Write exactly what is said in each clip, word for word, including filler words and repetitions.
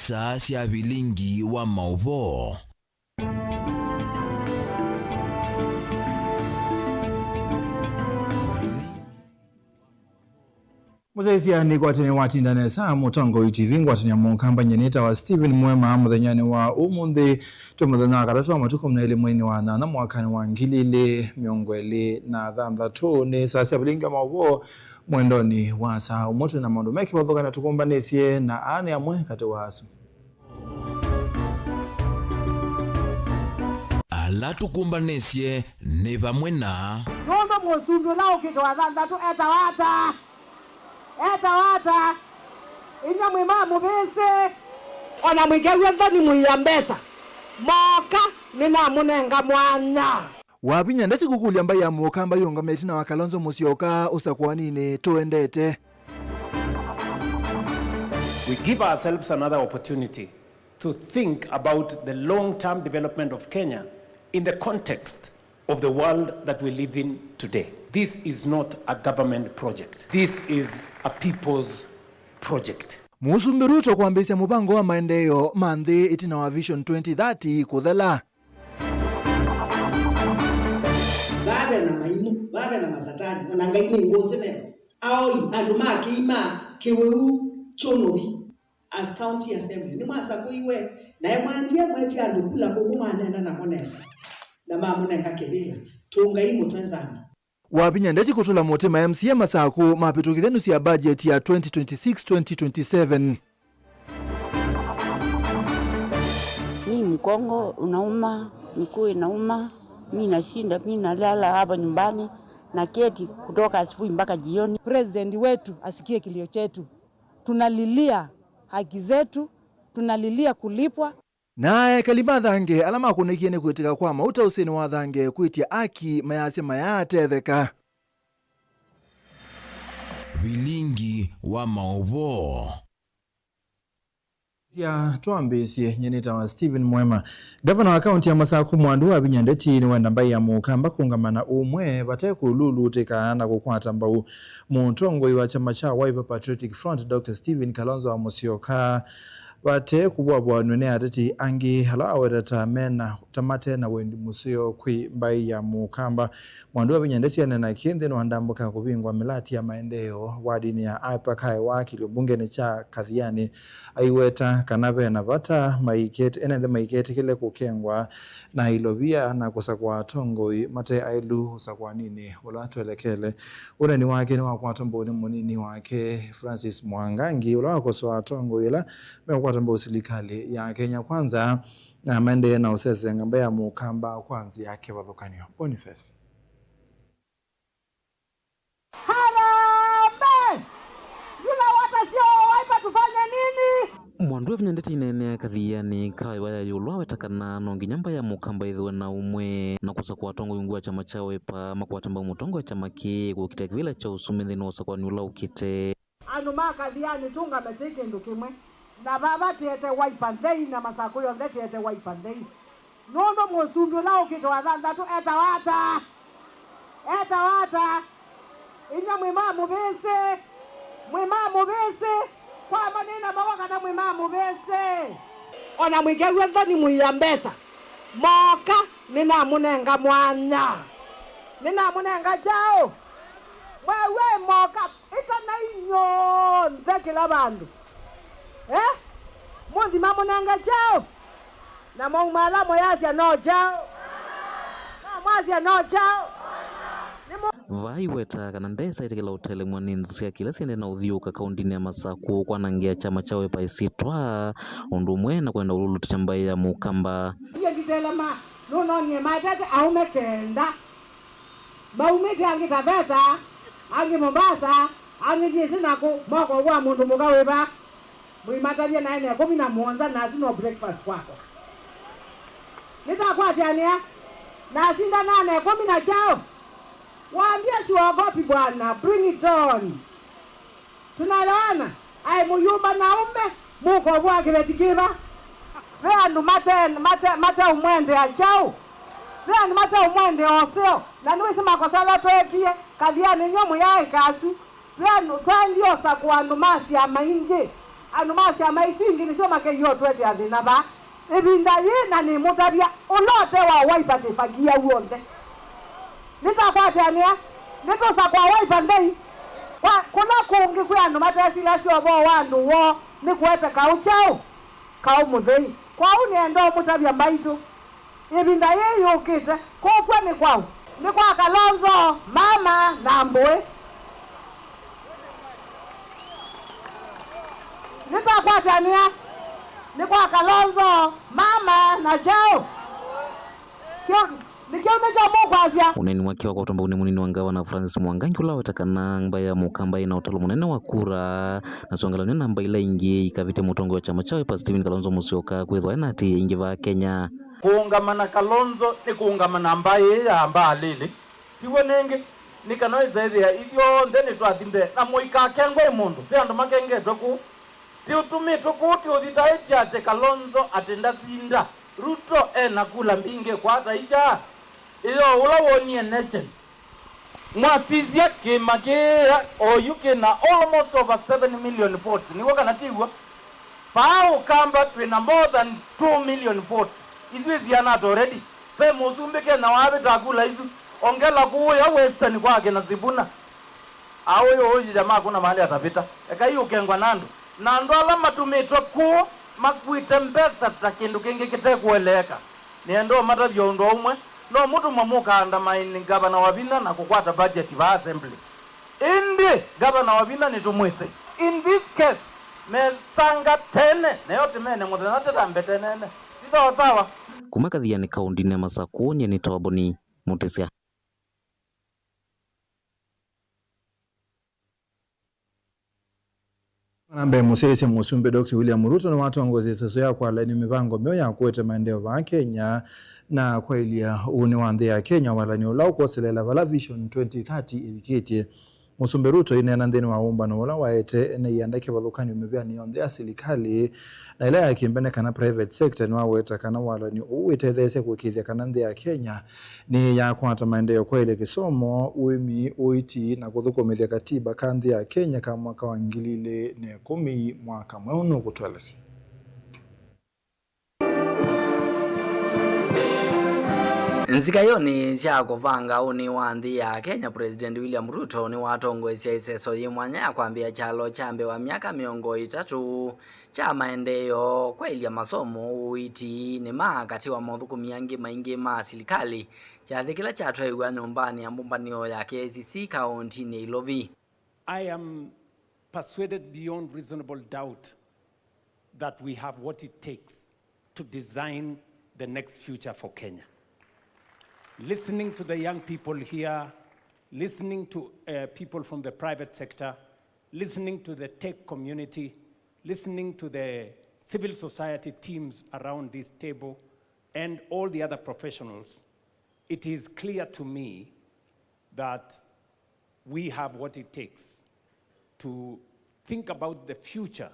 Saa sya vilingi wa maũvoo. Mũsyaĩĩsya nĩkwatene watinda nesa, Mũtongoi T V ngwatanĩa mũkamba, nyie nĩtawa Stephen Mwema. Mũthenyanĩ wa ũmũnthĩ, twĩ mũthenya wa katatũ wa matukũ kũmi na elĩ mweinĩ wa nyanya mwakanĩ wa ngili ilĩ mĩongo ĩlĩ na thanthatũ. Nĩ saa sya vilingi wa maũvoo mwendonĩ wa saa ũmwe. Twĩ na maũndũ me kĩvathũkany'o tũkũmbanĩsye, na aa nĩ amwe katĩ wa asu. Ala tũkũmbanĩsye nĩ vamwe na. Nũndũ mũsumbĩ ũla ũkĩte wa thanthatũ etawa ata? Etawa ata? Inyuĩ mwĩ ma mũvĩsĩ. O na mũikew'e nthoni mũia mbesa. Mooka, nĩnamũnenga mwanya. Wavinya ndeti kũkũlya mbaĩ ya mũkamba yĩũngame ĩtina wa Kalonzo Musyoka ũsakũaninĩ tũendete. We give ourselves another opportunity to think about the long-term development of Kenya in the context of the world that we live in today. This is not a government project. This is a people's project. Mũsumbĩ Ruto kwambĩĩsya mũvango wa maendeeo ma nthĩ ĩtina wa Vision twenty thirty kũthela. Vaa ve na maimũ, vaa ve na masatani, o na Ngai nĩ ngũsĩ veva. Aoi, andũ ma kĩima, kĩwĩu, kyũnũvi, as county assembly, nĩmwasakũiwe, naĩ mwaendie mwetie andũ kula kũu, mwaneena namo nesa, na mamũnenga kĩvĩla. Tũngai mũtwe nzama. Wavinya ndeti kũtũla mũtĩ ma M C A Masakũ mavĩtũkĩthya nusu ya budget ya twenty twenty-six twenty twenty-seven. Mimi mgongo unauma, miguu inauma, mimi nashinda, mimi nalala hapa nyumbani, naketi kutoka asubuhi mpaka jioni. President wetu asikie kilio chetu. Tunalilia haki zetu, tunalilia kulipwa. Na ekali ma Thange ala makũnĩkie nĩ kwĩtĩka kwa mauta ũsĩnĩ wa Thange kwĩtya aki mayasya mayaatetheka. Vilingi wa maũvoo. Sya twambĩĩsye, nyie nĩtawa Stephen Mwema. Ngavana wa kaunti ya Masakũ Mwandu Wavinya Ndeti nĩwenda mbaĩ ya mũkamba kũũngama na ũmwe vate kũlulutĩka na kũkwata mbau mũtongoi wa kyama kya Wiper Patriotic Front, Doctor Stephen Kalonzo wa Musyoka. Vate kũvũavũanw'a nĩ ateti angĩ ala aweta ta mena, ta mate na wendi mũseo kwĩ mbaĩ ya mũkamba. Mwandu Wavinya Ndeti aneena kĩĩ nthĩnĩ wa ndambũka ya kũvingũa mĩlati ya maendeeo wadinĩ ya Upper Kaewa kĩlio mbungenĩ kya Kathiani. Aiweta kana ve na vata maiketi-, ene nthĩ maiketĩkĩle kũkengwa na ilovia na kũsakũa atongoi mate aĩlu ũsakũaninĩ ũla twelekele. Ũneeni wake nĩwakwatwa mbau nĩ mũnini wake Francis Mwangangi, ũla wakosoa atongoi ala meũkwata mbau silikalĩ ya Kenya Kwanza, na maendee na ũsesenga mbaĩ ya mũkamba kwa nzĩa ya kĩvathũkany'o. Boniface. Harambee! Yula watasya Wiper tufanye nini? Mwandu Wavinya Ndeti aineenea Kathiani Kaewa ya ĩũlũ aweta kana no nginya mbaĩ ya mũkamba ĩthĩwe na ũmwe na kũsakũa atongoi ungu wa kyama kya Wiper makwate mbau mũtongoi wa kyama kĩĩ kũkita kĩvĩla kya ũsumbĩ nthĩnĩ wa ũsakũani ũla ũkĩte. Andũ ma Kathiani tũngame twĩ kĩndũ kĩmwe, na vava tĩete Wiper nthei, na Masakũ yonthe tĩete Wiper nthei. Nũndũ mũsumbĩ ũla ũkĩte wa thanthatũ etawa ata? Etawa ata? Inyuĩ mwĩ ma mũvĩsĩ? Mwĩ ma mũvĩsĩ? Kwa manena mawa kana mwĩ ma mũvĩsĩ? O na mũikew'e nthoni mũia mbesa. Mooka, nĩnamũnenga mwanya. Nĩnamũnenga kyaũ? Mwew'e mooka. Ĩtanai nyonthe kĩla vandũ. Eh? Mũthi mamũnenge kyaũ? Na mwauma ala mũyasya no kyaũ? No mwasya no kyaũ? Nĩmũ- Vaa aiweta kana ndesa ĩtĩkĩla ũtelemwa nĩ nthũ syake ila syendee na ũthiũũka kaũndinĩ ya Masakũ kwanangĩa kyama kya Wiper ĩsyĩtwa, ũndũ ũmwe na kwenda ũlulutĩkya mbaĩ ya mũkamba. Iye nditelema, nũnonie maetete aũme kenda. Maumĩte angĩ Taveta, angĩ Mombasa, angĩ ndyĩsĩ nakũ, moko wa mũndũ mũka wĩ va? Mũimatavye naĩ na ĩkũmi na mũonza, nasi no breakfast kwakwa. Nĩtakwatĩanĩa, nasinda na na ĩkũmi na kyaũ? Waambie siogopi bwana, bring it on. Tunaelewana? Aĩ mũyũmba na ũme, mũkovwa kĩveti kĩva? Ve andũ mate, mate, mateũmwendea kyaũ? Ve andũ mateũmwendea ũseo? Na nĩwĩsĩ makosa ala tweekie, Kathiani inyuĩ mũyaĩka asu. Ve andũ twaendie ũsakũa andũ ma syama ingĩ. Andũ ma syama isu ingĩ nĩsyo makethĩa ũtũetea thĩna vaa. Ĩvinda yĩĩ na nĩmũtavya, ũla ũte wa Wiper tĩvagia w'onthe. Nĩtakwatĩanĩa, nĩtũsakũa Wiper nthei. Kwa kũla kũngĩ kwĩ andũ matesilasya ũvoo wa andũ woo nĩ kũete kaũ kyaũ, kaũ mũthei. Kwoou nĩenda ũmũtavya mbaitũ. Ĩvinda yĩĩ yũkĩte, kũkw'a nĩ kwaũ? Nĩ kwa Kalonzo, mama, na mbũĩ. Nĩtakwatĩanĩa, nĩ kwa Kalonzo, mama, na kyaũ? Kyo, nĩ kĩu nĩkyo mũkwasya. Ũneeni wake wa kwa ũtambũni mũnini wa ngavana Francis Mwangangi, ũla waweta kana mbaĩ ya Mũkamba ĩna ũtalo mũnene wa kura, na syongelany'o na mbaĩ ila ingĩ ikavĩtya mũtongoi wa kyama kya Wiper Stephen Kalonzo Musyoka kwĩthwa ena atĩĩ aingĩ vaa Kenya. Kũũngama na Kalonzo nĩ kũũngama na mbaĩ ĩĩ ya Mbaalĩlĩ. Tiw'o nĩngĩ, nĩ kana ĩsaĩthĩa ithyonthe nĩtwathi mbee, na mũikakengwe nĩ mũndũ. Ve andũ makengetwe kũu. Tĩũtũmĩtwe kũu, tĩũthitaĩtye atĩ Kalonzo atĩ ndasinda. Ruto e na kula mbingĩ kwata ikya. Ĩyo ũla wonie Nation. Mwasisya kĩĩma kĩĩ oyu kĩ na almost over seven million votes, nĩw'o kana ti w'o? Vaa Ũkamba twĩ na more than two million votes. Ithyĩ siana ata already? Ve mũsumbĩ Kenya waavĩta kula isu, ongela kũũya Western kwake na Sifuna. Aũyũ ũyĩya makũna malĩ atavĩta. Ekai ũkengwa na andũ. Na andũ ala matũmĩtwe kũũ makuĩte mbesa ta kĩndũ kĩngĩ kĩtekũeleeka. Nĩenda ũmatavya ũndũ ũmwe, no mũtũmwe mũkaandamaini ngavana Wavinya na kũkwata budget vaa assembly. Ĩndĩ ngavana Wavinya nĩtũmwĩsĩ. In this case, mesanga tene, neo tĩmene mũthenya tĩtambe tenene. Ti sawa sawa? Kuma Kathiani kaũndĩnĩ ya Masakũ, nyie nĩ Toboni Mũtĩsya. Na mbee mũsyaĩĩsya Mũsumbĩ Doctor William Ruto nĩwatongoesye ĩseso ya kwalany'a mĩvango myeũ ya kũete maendeeo vaa Kenya na kwaĩlya ũnĩ wa nthĩ ya Kenya, walany'o ũla ũkwoselela vala Vision twenty thirty ĩvikĩtye. Mũsumbĩ Ruto aineena nthĩnĩ wa ũmbano ũla waete ene ianda kĩvathũkany'o mĩvĩanĩ yonthe ya silikalĩ na ĩla ya kĩmbene kana private sector, nĩwaweta kana walany'o ũũ wĩtetheesya kũĩkĩĩthya kana nthĩ ya Kenya nĩyakwata maendeeo kwaĩlya kĩsomo, ũĩmi, ũiiti, na kũthũkũmĩthya katiba ka nthĩ ya Kenya ka mwaka wa ngili ilĩ na ĩkũmi mwaka mweũ nũkũtũelesya. Nzikayonĩ sya kũvanga ũnĩ wa nthĩ ya Kenya, President William Ruto nĩwatongoesya ĩseso yĩ mwanya ya kwambĩĩa kyalo kya mbee wa myaka mĩongo ĩtatũ kya maendeeo, kwaĩlya masomo, ũiiti, nĩma katĩ wa mothũkũmi angĩ maingĩ ma silikalĩ. Kyathĩ kĩla kyatwaiw'a nyũmbanĩ ya mbũmbanĩo ya K I C C kaũntinĩ ya Ilovi. I am persuaded beyond reasonable doubt that we have what it takes to design the next future for Kenya. Listening to the young people here, listening to, uh, people from the private sector, listening to the tech community, listening to the civil society teams around this table, and all the other professionals, it is clear to me that we have what it takes to think about the future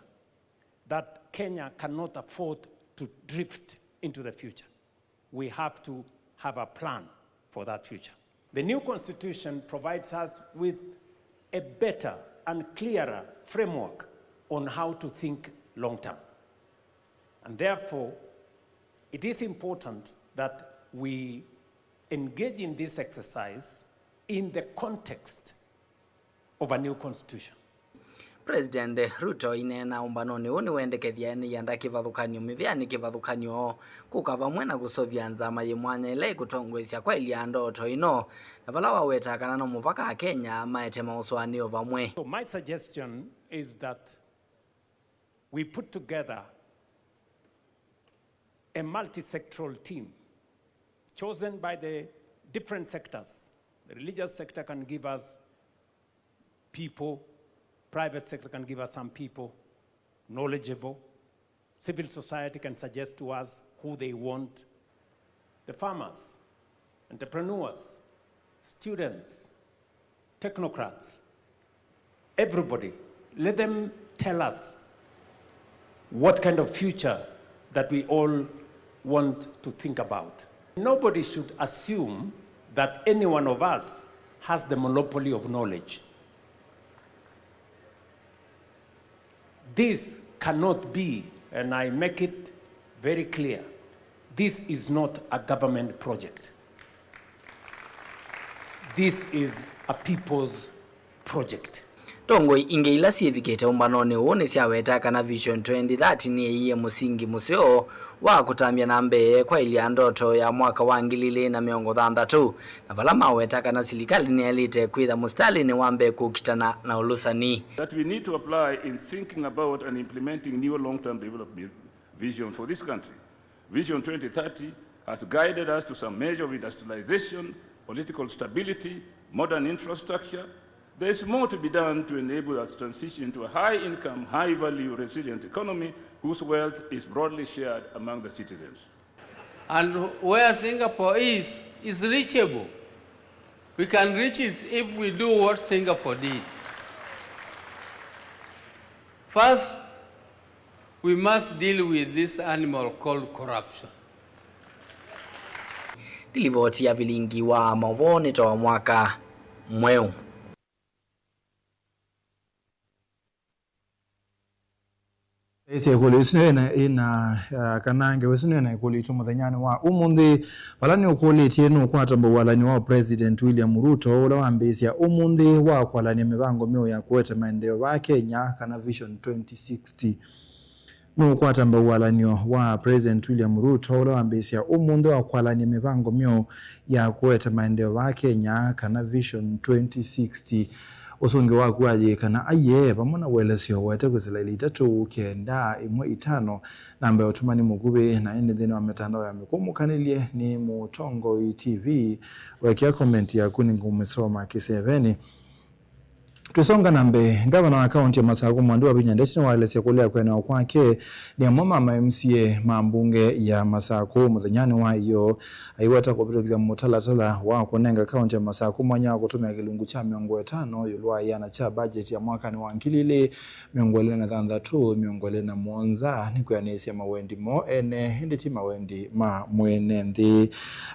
that Kenya cannot afford to drift into the future. We have to have a plan for that future. The new constitution provides us with a better and clearer framework on how to think long term. And therefore, it is important that we engage in this exercise in the context of a new constitution. President Ruto aineena ũmbanonĩ ũũ nĩwendekethya ene ianda kĩvathũkany'o mĩvĩanĩ kĩvathũkany'o kũka vamwe na kũseũvya nzama yĩ mwanya ĩla ĩkũtongoesya kwaĩlya ndoto ĩno, na vala waweta kana no mũvaka Akenya maete maũsũanĩo vamwe. So my suggestion is that we put together a multi-sectoral team chosen by the different sectors. The religious sector can give us people, private sector can give us some people, knowledgeable. Civil society can suggest to us who they want. The farmers, entrepreneurs, students, technocrats, everybody, let them tell us what kind of future that we all want to think about. Nobody should assume that any one of us has the monopoly of knowledge. This Cannot be, and I make it very clear, this is not a government project. This is a people's project. Ndongoi ingĩ ila syĩvikĩte ũmbanonĩ ũũ nĩsyaweta kana Vision twenty thirty nĩyĩie mũsingi mũseo wa kũtambya na mbee kwaĩlya ndoto ya mwaka wa ngili ilĩ na mĩongo thanthatũ, na vala maweta kana silikalĩ nĩyaĩlĩte kwĩtha mũsitalĩnĩ wa mbee kũkitana na ũlũsani. That we need to apply in thinking about and implementing new long-term development vision for this country. Vision twenty thirty has guided us to some measure of industrialization, political stability, modern infrastructure. There is more to be done to enable us transition to a high-income, high-value, resilient economy whose wealth is broadly shared among the citizens. And where Singapore is, is reachable. We can reach it if we do what Singapore did. First, we must deal with this animal called corruption. Nĩ livoti ya vilingi wa maũvoo nĩ ta wa mwaka mweũ. Ĩsya ĩkũlyo ĩsu nĩyo ĩna, ĩna, ah, kana ngewa ĩsu nĩyo ĩna ĩkũlyo itũ mũthenyanĩ wa ũmũnthĩ, vala nĩũkũlĩtye nũkwata mbau walany'o wa President William Ruto, ũla wambĩĩsya ũmũnthĩ wa kwalany'a mĩvango myeũ ya kũete maendeeo vaa Kenya, kana Vision twenty sixty. Nũũkwata mbau walany'o wa President William Ruto, ũla wambĩĩsya ũmũnthĩ wa kwalany'a mĩvango myeũ ya kũete maendeeo vaa Kenya, kana Vision twenty sixty. Ũsũngĩo waku wa yĩĩ kana aiee vamwe na ũelesyo, ũete kwĩsĩla ilĩ itatũ kenda ĩmwe itano, namba ya ũtũmani mũkuvĩ, na ĩndĩ nthĩnĩ wa mĩtandao ya mĩkũmũkanĩlye nĩ Mũtongoi T V. Wekĩa comment yaku nĩngũmĩsoma kĩsevenĩ. Twĩsonga na mbee, ngavana wa kaunti ya Masakũ Mwandi Wavinya Ndeti nĩwaelesya kũlea kũenewa kwake nĩ amwe ma ma M C A ma mbunge ya Masakũ mũthenyanĩ wa ĩyoo, aiweta kũvĩtũkĩthya mũtalatala wa kũnenga kaunti ya Masakũ mwanya wa kũtũmĩa kĩlungu kya mĩongo ĩtano ĩũlũ wa ĩana kya mbajeti ya mwakanĩ wa ngili ilĩ mĩongo ĩlĩ na thanthatũ, mĩongo ĩlĩ na mũonza, nĩ kwĩanĩsya mawendi moo ene, ĩndĩ ti mawendi ma mwene nthĩ.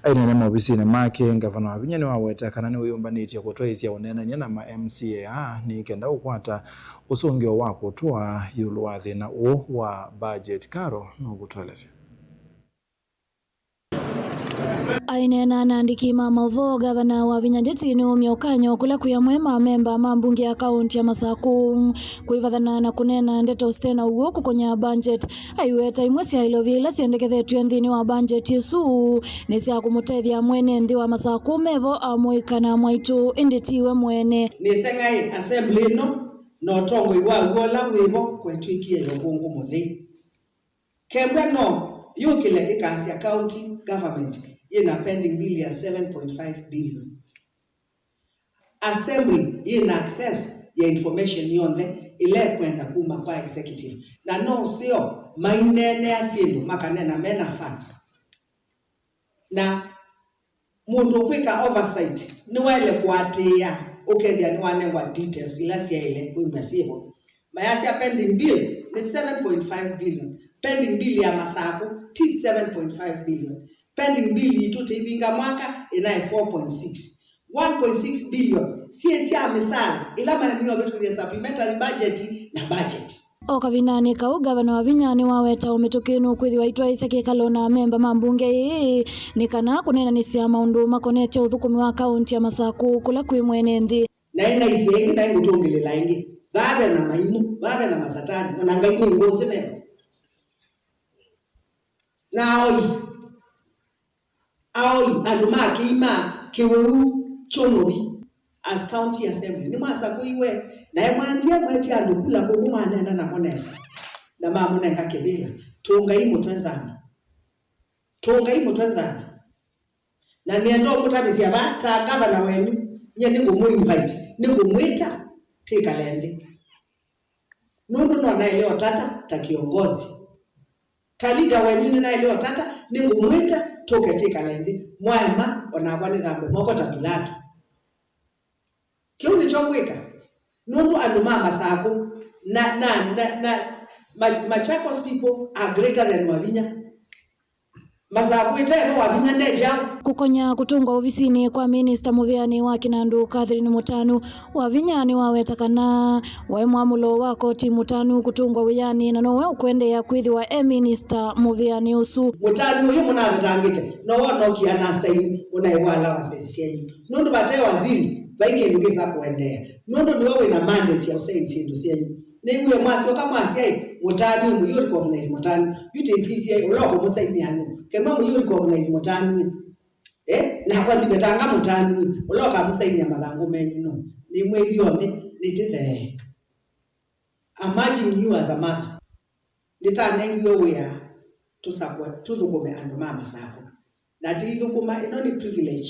Aineena maovisinĩ make, ngavana Wavinya nĩwaweta kana nĩwĩyũmbanĩtye kũtwaĩĩsya ũneenany'a na ma M C A aa nĩ kenda ũkwata ũsũngĩo wa kũtũa ĩũlũ wa thĩna ũũ wa budget. Karo nũkũtũelesya. Aineena na andĩki ma maũvoo, ngavana Wavinya Ndeti nĩwaumya ũkany'o kũla kwĩ amwe ma amemba ma mbunge ya kaunti ya Masakũ kwĩvathana na kũneena ndeto site na ũw'o kũkonya budget. Aiweta imwe sya ilovia ila syendekethetw'e nthĩnĩ wa budget ĩsu nĩ sya kũmũtethya mwene nthĩ wa Masakũ mevo amũika na mwaitũ, ĩndĩ ti we mwene. Nĩseng'aĩ assembly ĩno na ũtongoi wa w'o ũla wĩ vo kũetw'ĩkie ya ũvũngũ mũthei. Kembwa no yũkĩle ĩkasya county government yĩna pending bill ya seven point five billion. Assembly yĩna access ya information yonthe ĩla ĩkwenda kuma kwa executive, na no seo maineenea syĩndũ makanena mena facts. Na mũndũ ũkwĩka oversight nĩwaĩle kũatĩĩa ũkethĩa nĩwanengwa details ila syaĩle kwĩw'a syĩvo. Mayasya pending bill nĩ seven point five billion. Pending bill ya Masakũ ti seven point five billion. Pending bill yitũ tĩivinga mwaka ĩnaĩ four point six. One point six billion syĩ sya mĩsaala ĩla maemie ũvĩtũkĩthya supplementary budget na budget. O kavindanĩ kau, ngavana Wavinya nĩwaweta ũmĩtũkĩ nũkwĩthĩwa aitwaĩĩsya kĩkalo na amemba ma mbunge ĩĩ nĩ kana kũneenanĩsya maũndũ makonetye ũthũkũmi wa kaunti ya Masakũ kũla kwĩ mwene nthĩ. Na ĩnaisye ĩngĩ, na ĩngũtũngĩlĩla ĩngĩ. Vaa ve na maimũ, vaa ve na masatani, o na Ngai nĩ ngũsĩ meko. Na aoi, aoi, andũ ma kĩima, kĩwĩu, kyũnũvi, as county assembly, nĩmwasakũiwe, naĩ mwaendie mwetie andũ kula kũu, mwaneena namo nesa, na mamũnenga kĩvĩla. Tũngai mũtwe nzama. Tũngai mũtwe nzama. Na nĩenda ũmũtavĩsya vaa, ta ngavana wenyu, nyie nĩngũmũ invite, nĩngũmwĩta, twĩkale nthĩ. Nũndũ no naĩle ũtata ta kĩongozi. Ta leader wenyu nĩnaĩle ũtata, nĩngũmwĩta tũke twĩkale nthĩ. Mwaema, o nakwa nĩthambe moko ta Pilato. Kĩu nĩkyo ngwĩka. Nũndũ andũ ma Masakũ na, na, na, na Ma-, Machakos people are greater than Wavinya. Masaku ĩte vo Wavinya nde kyaũ. Kũkonya kũtũngwa ovisinĩ kwa minista mũvĩanĩ wa kĩnandũ Catherine Mũtanu, Wavinya nĩwaweta kana waĩ mwamũlo wa koti Mũtanu kũtũngwa wĩanĩ na nowe ũkũendeea kwĩthĩwa e minista mũvĩanĩ ũsu. Mũtanu ũyũ mũnavetangĩte, nowe ũnookie na asaini mũnaĩwa allowances syenyu. Nũndũ vate waziri, vai kĩndũ kĩsa kũendeea. Nũndũ nĩwe wĩna mandate ya ũsaini syĩndũ syenyu. Nĩw'e mwasyoka mwasya ĩ, Mũtanu, mũyũ recognize Mũtanu. Yu tĩsisye ĩ, ũla ũkũmũsainia nũ? Kemwe mũyũ recognize Mũtanu ĩ. Eh, nakwa ndivetanga Mũtanu ĩ, ũla ũkamũsainia mathangũ menyu nũ? Nĩmwĩthi onthe, nĩtĩthee. I'm urging you as a mother. Nĩtanengiwe wĩa tũsakwe, tũthũkũme andũ ma Masaku. Na tĩithũkũma, ĩno nĩ privilege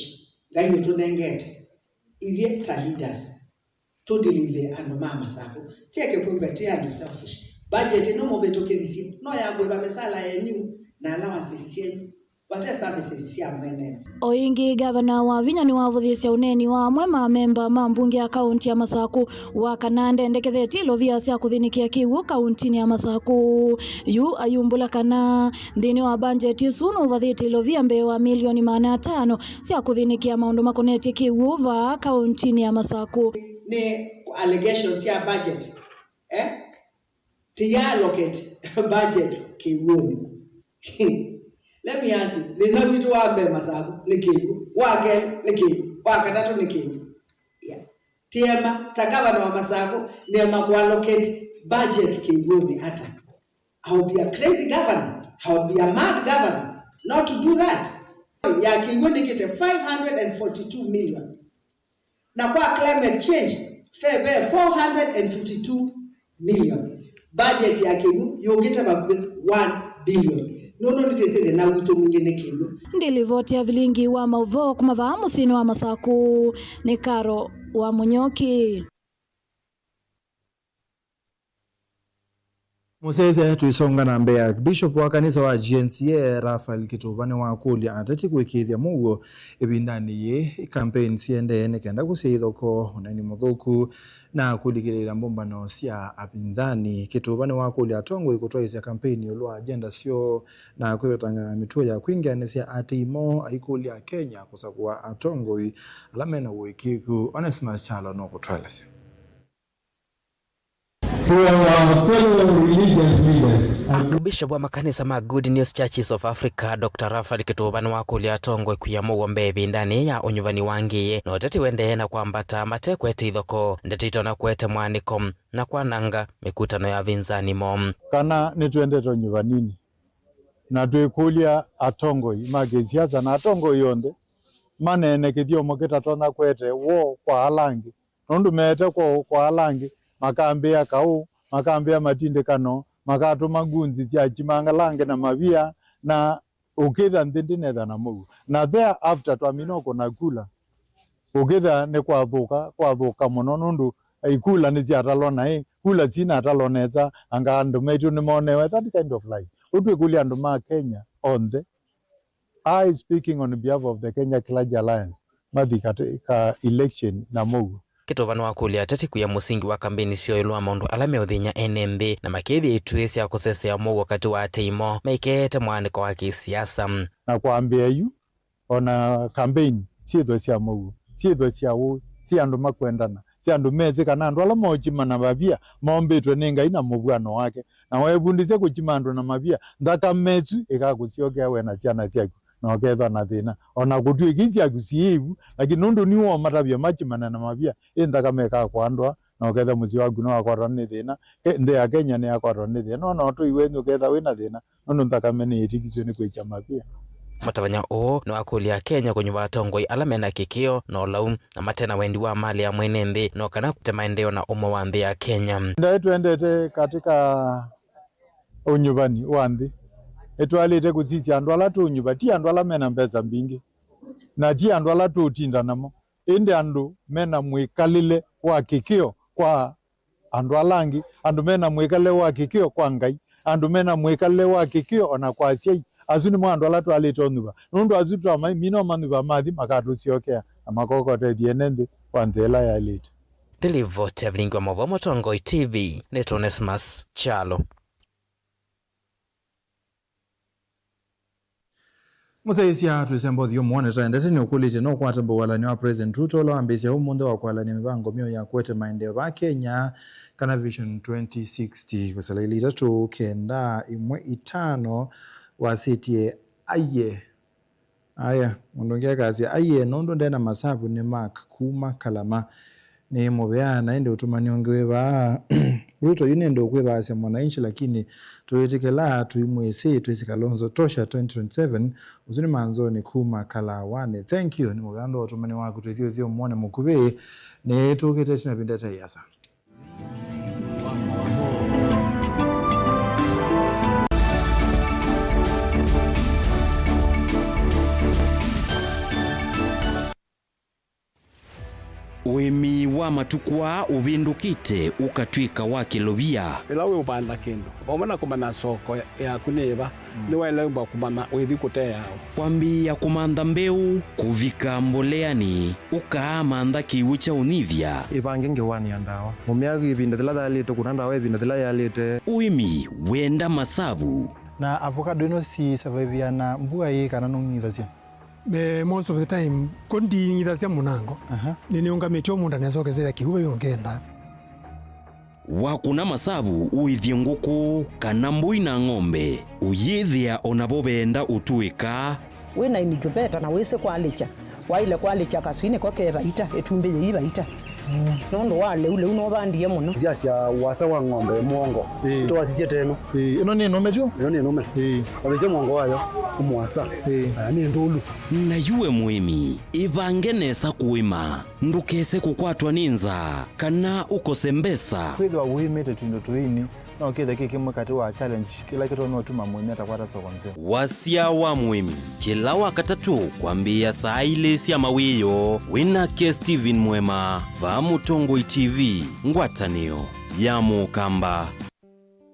Ngai ũtũnengete ithyĩ ta leaders. Tũdelive andũ ma Masaku. Tieke kwĩw'a ti andũ selfish. Budget ĩno mũvĩtũkĩthisye no ya kũĩva mĩsala yenyu na allowances syenyu. Vate services sya mwene. O ĩngĩ, Ngavana Wavinya nĩwavũthĩĩsye ũneeni wa amwe ma amemba ma mbunge ya kaũnti ya Masaku wa kana ndendekethetye ilovia sya kũthĩnĩkĩa kĩw'ũ kaũntinĩ ya Masaku. Yu ayumbũla kana nthĩnĩ wa mbanjeti ĩsu nũvathĩte ilovia mbee wa milioni maana atano sya kũthĩnĩkĩa maũndũ makonetye kĩw'ũ vaa kaũntinĩ ya Masaku. Nĩ allegations sya budget, eh? Tĩya allocate budget kĩw'ũnĩ. Let me ask you, thĩna witũ wa mbee Masaku nĩ kĩw'ũ, wa kelĩ nĩ kĩw'ũ, wa katatũ nĩ kĩw'ũ. Yeah. Tiema, ta gavana wa Masaku, nĩema kũ allocate budget kĩw'ũnĩ ata? I'll be a crazy governor, I'll be a mad governor not to do that. Ya kĩw'ũ nĩkĩte five hundred and forty-two million. Na kwa climate change, ve, ve four hundred and fifty-two million. Budget ya kĩw'ũ yũkĩte vakuvĩ one billion. Nũndũ nĩtĩsĩ thĩna witũ mwingĩ nĩ kĩw'ũ. Ndĩ livoti ya vilingi wa maũvoo kuma vaa mũsyĩnĩ wa Masaku, nĩ Karo wa Mũnyoki. Mũsyaĩĩsya, tũisonga na mbee, Bishop wa kanisa wa G N C A, Raphael Kĩtũva, nĩwakũlya ateti kũĩkĩĩthya mũuo ĩvindanĩ yĩĩ kampeni siendee nĩ kenda kũsyaĩa ithokoo, ũneeni mũthũku, na kũlikĩlĩĩla mbũmbano sya apinzani. Kĩtũva nĩwakũlya atongoi kũtwaĩĩsya kampeni ĩũlũ wa agenda syoo na kwĩvetangana na mĩtuo ya kwingĩanĩsya atei moo, aikũlya Akenya kũsakũa atongoi ala mena ũĩkĩĩku. Onesmus Kyalo nũkũtũelesya. To our fellow religious leaders. Archbishop wa makanisa ma Good News Churches of Africa, Doctor Raphael Kĩtũva, nĩwakũlya atongoi kwia mũuo mbee ĩvindanĩ ya ũnyuvani wa ngĩĩ, na ũteti wendee na kwambata mate kwete ithokoo, ndeto itonya kũete mwanĩko na kwananga mĩkutano ya apinzani moo. Kana nĩtwendete ũnyuvaninĩ, na twĩkũlya atongoi ma kĩsiasa na atongoi onthe maneene kĩthyomo kĩtatonya kũete woo kwa ala angĩ. Nũndũ meete kwa, kwa ala angĩ, makambĩa kaũ, makambĩa matindĩkano, makatũma ngunzi sya kyimanga ala angĩ na mavia, na ũkĩtha nthĩ ndĩnetha na mũuo. Na thereafter twamina ũkũna kula, ũkĩtha nĩ kwathũka, kwathũka mũno, nũndũ ikula nĩsyatalwa naĩ, kula sinatalwa nesa, anga andũ maitũ nĩmonewe that kind of life. Ũtwĩkũlya andũ ma Kenya onthe, I speaking on behalf of the Kenya Clergy Alliance, mathi kati ka election na mũuo. Kĩtũva nĩwakũlya ateti kwia mũsingi wa kampeni syoo ĩũlũ wa maũndũ ala meũthĩny'a ene nthĩ, na makĩĩthya ituĩ sya kũsesea mũuo katĩ wa atei moo maikeete mwanĩko wa kĩsiasa. Na kwambĩa yu, o na kampeni syĩthwe sya mũuo, syĩthwe sya ũĩ, sya andũ makwendana, sya andũ mesĩ kana andũ ala mookyima na mavia mombĩtwe nĩ Ngai na mũvw'ano wake. Na weevundĩsya kũkyima andũ na mavia, nthakame ĩsu ĩkakũsyokea we na syana syaku, na ũkethwa na thĩna. O na kũtw'ĩka syaku syĩ ĩvu, lakini nũndũ nĩwoomatavya makyimane na mavia, ĩ nthakame ĩkakwandũa, na ũkethwa mũsyĩ waku nĩwakwatwa nĩ thĩna. Ke-, nthĩ ya Kenya nĩyakwatwa nĩ thĩna, o na ũtũi wenyu ũkethwa wĩ na thĩna, nũndũ nthakame nĩyĩtĩkisw'e nĩ kwĩkya mavia. Mũtavany'a ũũ nĩwakũlya Akenya kũnyuva atongoi ala mena kĩkĩo na ũlau, na mate na wendi wa malĩ ya mwene nthĩ, no kana kũte maendeeo na ũmwe wa nthĩ ya Kenya. Ndaĩ twendete katika ũnyuvani wa nthĩ, nĩtwaĩlĩte kũsisya andũ ala tũũnyuva, ti andũ ala mena mbesa mbingĩ, na ti andũ ala tũũtinda namo, ĩndĩ andũ mena mwĩkalĩle wa kĩkĩo kwa andũ ala angĩ, andũ mena mwĩkalĩle wa kĩkĩo kwa Ngai, andũ mena mwĩkalĩle wa kĩkĩo o na kwa asyai. Asu nĩmo andũ ala twaĩlĩte ũnyuva, nũndũ asu twamamina ũmanyuva mathi makatũsyokea na makokotethya ene nthĩ kwa nzĩa ĩla yaĩlĩte. Ndĩ livoti ya vilingi wa maũvoo Mũtongoi T V, nĩtwa Onesmus Kyalo. Mũsyaĩĩsya twĩsemba ũthyũ mũone taendete nĩ ũkũlĩtye no ũkwate mbau walani wa President Ruto ũla wambĩĩsya ũmũnthĩ wa kwalany'a mĩvango myeũ ya kũete maendeeo vaa Kenya, kana Vision twenty sixty. Kũsala ilĩ itatũ kenda ĩmwe itano wasĩtye aiye. Aya, mũndũ ũngĩ akasya, aiye, nũndũ ndena masavu nĩ Mark kuma Kalama. Nĩ mũvea, na ĩndĩ ũtũmani ũngĩ wĩ vaa. Ruto yu nĩ ndũkwĩvaasya mwananchi, lakini tũwĩtĩkĩlaa tũimwĩsĩ twĩsĩ Kalonzo tosha twenty twenty-seven, ũsu nĩ Manzoni kuma Kalawanĩ. Thank you, nĩ mũvea ndũ wa ũtũmani waku twĩthyũthyũ mwone mũkuvĩ. Nĩ tũkĩte tina vindete yasa. Ũĩmi wa matukũ aa ũvĩndũkĩte ũkatw'ĩka wa kĩlovia. Ĩla wĩ ũvanda kĩndũ, vamwe na kũmanya soko yaku nĩ ĩva, nĩwaĩlĩmbwa kũmanya wĩthi kũteawa. Kwambĩĩa kũmantha mbeũ, kũvika mboleanĩ, ũkaamantha kĩw'ũ kya ũnyivya. Ĩvange ngewanĩa ndawa. Mũmĩa ĩvinda yĩla yaĩlĩte, kũna ndawa ĩvinda yĩla yaĩlĩte. Ũĩmi wenda masavu. Na avocado ĩno si survive na mbua ĩ kana nũng'ithasya? Eh, most of the time, ko nding'ithasya mũnango. Aha. Nĩnĩũngamĩtye o mũndũ anesokesea kĩw'ũ vau ũngenda. Wakũna masavu ũĩthye ngũkũ kana mbũi na ng'ombe, ũyĩthĩa o navo veenda ũtũĩka. Wĩ na incubator na wĩsĩ kwalĩkya, waĩle kwalĩkya kaswinĩ ko ke vaita, ĩtumbĩ yĩi vaita. Nũndũ wa lĩu, lĩu nũvandie mũno. Ndyasya wasa wa ng'ombe mũongo. Ĩĩ. Tũwasisye teno. Ĩĩ, ĩno nĩ nũme tyo? Ĩno nĩ nũme. Ĩĩ. Wavĩsya mũongo wayo, mũasa. Ĩĩ. Na nĩ ndũlu. Na yu we mũĩmi, ĩvange nesa kũĩma. Ndũkese kũkwatwa nĩ nzaa, kana ũkose mbesa. Kwĩthĩwa wĩmĩte tũindo tũini, no kĩthe kĩ kĩmwe katĩ wa challenge kĩla kĩtonya ũtuma mũĩmi atakwata soko nzeo. Wasya wa mũĩmi, kĩla Wakatatũ kwambĩĩa saa ilĩ sya mawĩoo, wĩ nake Steven Mwema, vaa Mũtongoi T V, ngwatanĩo ya Mũkamba.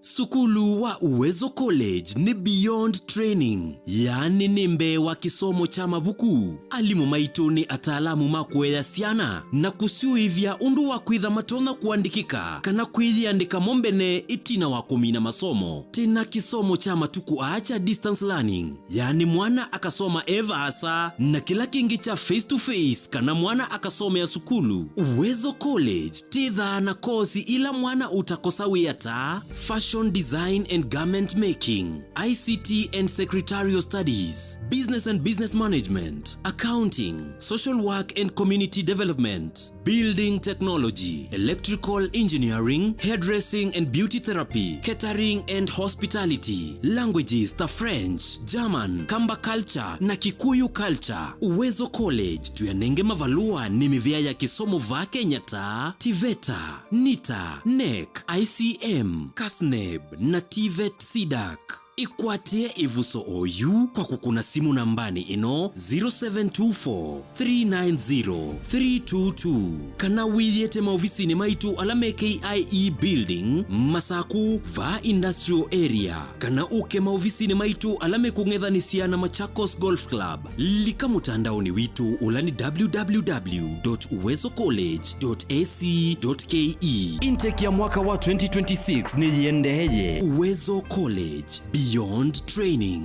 Sukulu wa Uwezo College nĩ beyond training, yaani nĩ mbee wa kĩsomo kya mavuku. Alimũ maitũ nĩ ataalamu ma kũea syana na kũsyũĩvya ũndũ wa kwĩtha matonya kũandĩkĩka kana kwĩyĩandĩka mo mbene ĩtina wa kũmina masomo. Twĩ na kĩsomo kya matukũ aa kya distance learning, yaani mwana akasoma e vaasa, na kĩla kĩngĩ kya face to face kana mwana akasomea sukulu. Uwezo College twĩthaa na kosi ila mwana ũtakosa wĩa ta fashion design and garment making, I C T and secretarial studies, business and business management, accounting, social work and community development, building technology, electrical engineering, hairdressing and beauty therapy, catering and hospitality, languages ta French, German, Kamba culture na Kikuyu culture. Uwezo College tũyanenge mavalũa nĩ mĩvĩa ya kĩsomo vaa Kenya ta TVETA, NITA, NEC, I C M, KASNEB na TVET CDAC. Ĩkwatĩe ĩvuso oyu kwa kũkũna simũ nambanĩ ĩno, zero seven two four, three nine zero, three two two, kana wĩyĩte maovisinĩ maitũ ala me K I E Building, Masaku, vaa Industrial Area, kana ũke maovisinĩ maitũ ala mekũng'ethanĩsya na Machakos Golf Club. Lika mũtandaonĩ witũ ũla nĩ W W W dot uwezo college dot A C dot K E. Intake ya mwaka wa twenty twenty-six nĩyĩendeeye. Uwezo College, beyond training.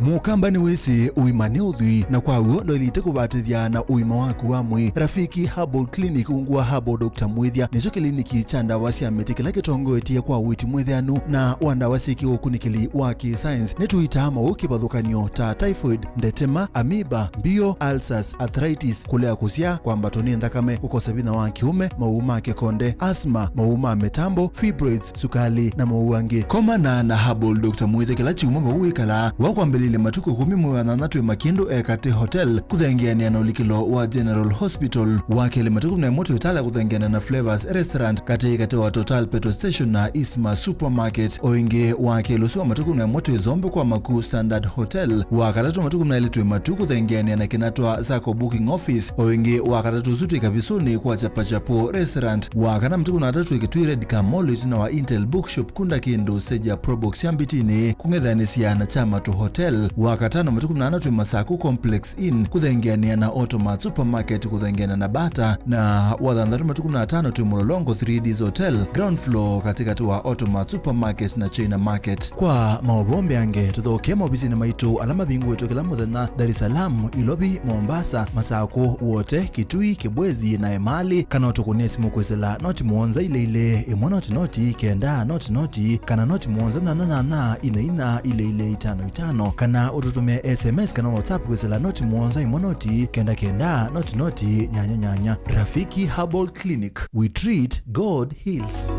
Mũkamba nĩwĩsĩ ũima nĩ ũthwii, na kwa w'o ndwaĩlĩte kũvatĩthya na ũima waku wa mwĩĩ. Rafiki Herbal Clinic ungu wa Herbal Doctor Mwĩthya nĩkyo kĩliniki kya ndawa sya mĩtĩ kĩla kĩtongoetye kwa ũiiti mwĩthĩanu na wa ndawa syĩ kĩũkunĩkĩli wa kĩ-science. Nĩtũitaa maũũ kĩvathũkany'o ta typhoid, ndetema, amoeba, mbio, ulcers, arthritis, kũlea kũsyaa, kwambatwa nĩ nthakame, kũkosa vinya wa kĩũme, mawau ma kĩkonde, asthma, mawau ma mĩtambo, fibroids, sukali, na mawau angĩ. Komana na Herbal Doctor Mwĩthya kĩla kyumwa vau wĩkalaa. Wakwambĩlĩlya matukũ ĩkũmi mwei wa nyanyathatu e Makĩndũ Ekatĩ Hotel, kũthengeanĩa na ũlikĩlo wa General Hospital. Wa kelĩ matukũ na ĩmwe twĩ Tala kũthengeanĩa na Flavors Restaurant, katĩ katĩ wa Total Petrol Station na Isma Supermarket. O ĩngĩ, wa kelĩ ũsu wa matukũ na ĩmwe twĩ Zombe kwa Maku Standard Hotel. Wa katatũ matukũ na elĩ twĩ Matu kũthengeanĩa na Kinatwa Sacco Booking Office. O ĩngĩ, wa katatũ ũsu twĩ Kavisũnĩ kwa Chapachapo Restaurant. Wa kana matukũ na atatũ twĩ Kitui Red Car Mall ĩtina wa Intel Bookshop kũndũ kĩndũ seja Probox ya Mbitinĩ kũng'ethanĩsya na Chamatu Hotel. Wakatano matukũ kumi na ana twĩ Masaku Complex Inn kũthengeanĩa na Automat Supermarket kũthengeana na Bata, na wathanthatũ matukũ kumi na atano twĩ Mũlolongo three Ds Hotel, ground floor, katĩkatĩ wa Automat Supermarket na China Market. Kwa maũvoo mbeange, tũthokee maovisinĩ maitũ ala mavingũĩtwe kĩla mũthenya Dar es Salaam, Ilovi, Mombasa, Masaku, Wote, Kitui, Kibwezi na Emali, kana ũtũkũnĩe simũ kwĩsĩla noti mũonza ilĩ ilĩ, ĩmwe noti noti, kenda noti noti, kana noti mũonza nyanya nyanya, ine inya, ilĩ ilĩ itano itano, kana ũtũtũmĩe S M S kana WhatsApp kwĩsĩla noti mũonza ĩmwe noti, kenda kenda, noti noti, nyanya nyanya. Rafiki Herbal Clinic, we treat, God heals.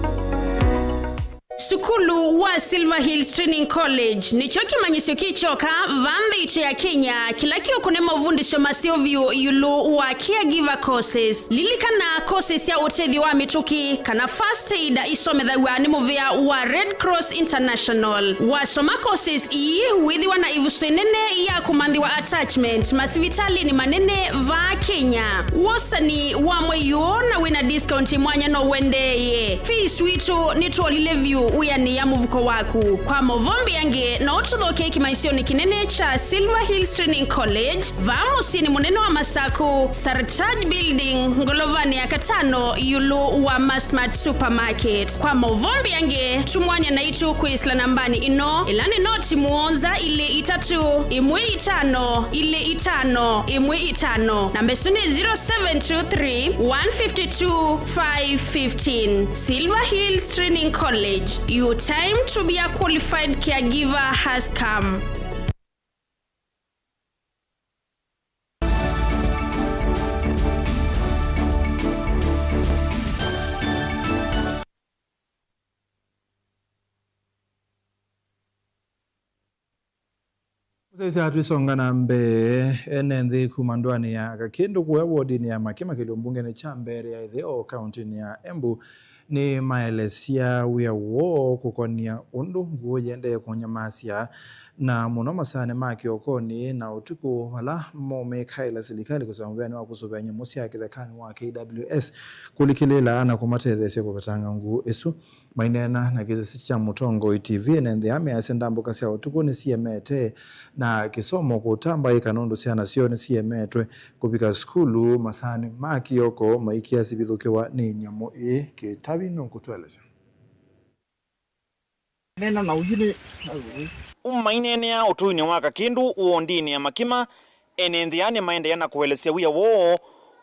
Sukulu wa Silver Hills Training College nĩkyo kĩmanyĩsyo kĩ kyoka va nthĩ itũ ya Kenya kĩla kĩũkũne mavundĩsyo maseo vyũ ĩũlũ wa caregiver courses. Lilikana, courses sya ũtethyo wa mĩtũkĩ kana first aid isomethaw'a nĩ mũvĩa wa Red Cross International. Wasoma courses ii, wĩthĩwa na ĩvuso ĩnene ya kũmanthĩwa attachment masivitalĩnĩ manene va Kenya. Wosani wa mwei ũũ na wĩna discount mwanya no ũendeeye. Fees witũ nĩtwolile vyũ wĩanĩĩa mũvuko waku. Kwa maũvoo mbeange, no ũtũthokee kĩmanyĩsyonĩ kĩnene kya Silver Hills Training College, vaa mũsyĩnĩ mũnene wa Masaku, Sartaj Building, ngolovanĩ ya katano, ĩũlũ wa Masmart Supermarket. Kwa maũvoo mbeange, tumwany'a naitũ kwĩsĩla nambanĩ ĩno, ĩla nĩ noti mũonza ilĩ itatũ, ĩmwe itano, ilĩ itano, ĩmwe itano. Namba ĩsu nĩ zero seven two three, one fifty two, five fifteen. Silver Hills Training College, your time to be a qualified caregiver has come. Mũsyaĩĩsya, twĩsonga na mbee, ene nthĩ kuma ndũanĩ ya Kakĩndũ kũya wodinĩ ya Makima kĩlio mbungenĩ kya Mbeere ya Ĩtheo kaũntĩnĩ ya Embu nĩmaelesya wĩa woo kũkonia ũndũ ngũũ yĩendee kũnyamasya, na mũno masaanĩ ma kĩokonĩ na ũtukũ, vala momĩkaĩla silikalĩ kũsema mũvĩanĩ wa kũsũvĩa nyamũ sya kĩthekanĩ wa K W S kũlikĩlĩĩla na kũmatetheesya kũvetanga ngũũ ĩsu. Maineena na kĩsese kya Mũtongoi T V, ene nthĩ aa measya ndambũka sya ũtukũ nĩsiemete, na kĩsomo kũtambaĩka nũndũ syana syoo nĩsiemetwe kũvika sukulu masaanĩ ma kĩoko maikĩa sivithũkĩwa nĩ nyamũ ĩĩ. Kĩtavi nũkũtũelesya. Nena na ũyu nĩ Maineenea ũtũinĩ wa Kakĩndũ wondinĩ ya Makima, ene nthĩ aa nĩmaendeea na kũelesya wĩa woo